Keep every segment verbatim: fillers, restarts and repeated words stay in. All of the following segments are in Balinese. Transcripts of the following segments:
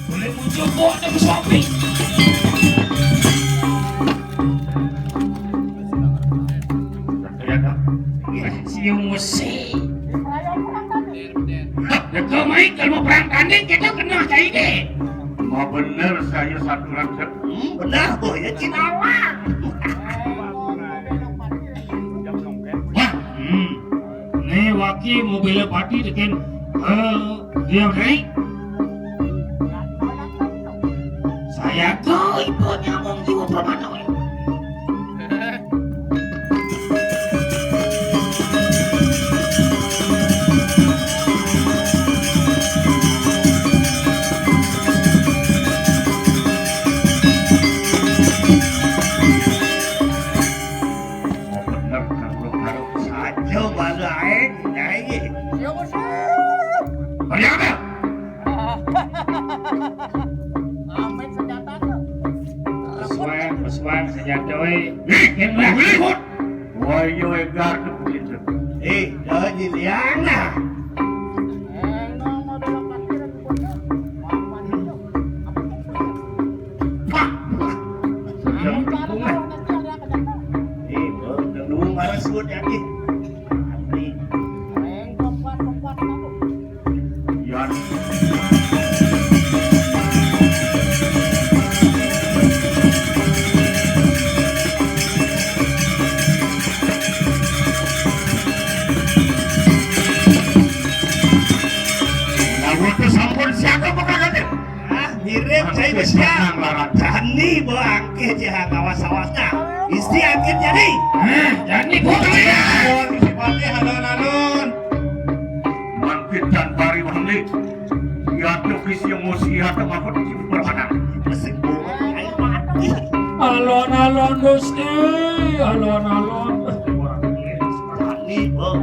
Boleh muncul kok ada suami. Ya, Kak. Ya, siung besi. Hah, ya, kau main kalau mau perang tanding, kita kena cari deh. Mau bener saya satu rancak. Hmm, benar, boh, ya, Cinawa. Wah, hmm. Nih, waki mau bela pati dekin. Eh, dia, Rey. Saya ke ibu nyamong jiwa permana. Bener, kalau harus saja balae, nyai. Ya, Bos. Bagaimana? Amin senjata tuh. Pesuang, pesuang senjata, weh. Ih, yang lah. Woi, yo, egar tuh begitu. Eh, dah di Liana. Eh, no, mau dalam parkiran di bawah. Pak. Sudah berhubungan. Eh, bro, udah nunggu marah sudah nih. Yan. Lamun teu sampun siaga mah kagak. Ah, mirip cai besian. Tani bangke jeung awas-awasna. Isti angkin jadi. Hah, jadi putri. Alon, si Patih, alon, alon. Mangkit dan bari wangli. Ieu tuh bisi emosi, ieu tuh mah kudu bermanah. Alon-alon, Gusti, alon-alon. Tani, Bang.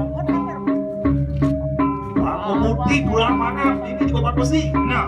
Bang, putih, bulan panas, ini juga buat besi. Nah.